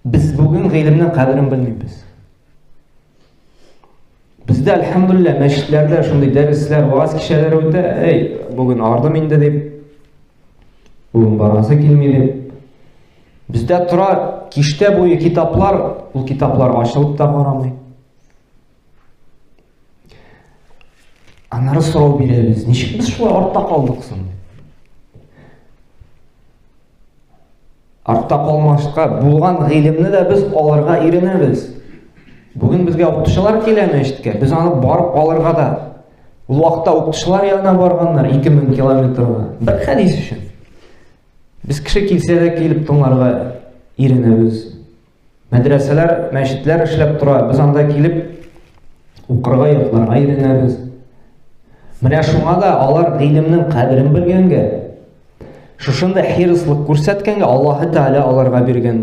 Без бүген гыйлемнең кадерен белмибез. Бездә, әлхәмдүлилләһ, мәчетләрдә шундый дәресләр, ваз кичәләре үтә. Әй, бүген ардым инде дип, бүген барасы килми дип. Бездә тора киштә буе китаплар, ул китаплар ачылып та карамый. Аннары сорау бирәбез, ничек без шулай артта калдык соң? Артта калмаска булган гыйлемне дә без алырга иренәбез. Бүген безгә укытучылар килә мәчеткә, без аны барып алырга да. Ул вакытта укытучылар янына барганнар 2000 километрга. Бер хәдис өчен. Без кеше килсә дә килеп тыңларга иренәбез. Мәдрәсәләр, мәчетләр эшләп тора, без анда килеп укырга, ятларга өйрәнәбез. Менә шуңа да алар гыйлемнең кадерен белгәнгә, шушында хирыслык күрсәткәнгә Аллаһы Тәгалә аларга биргән.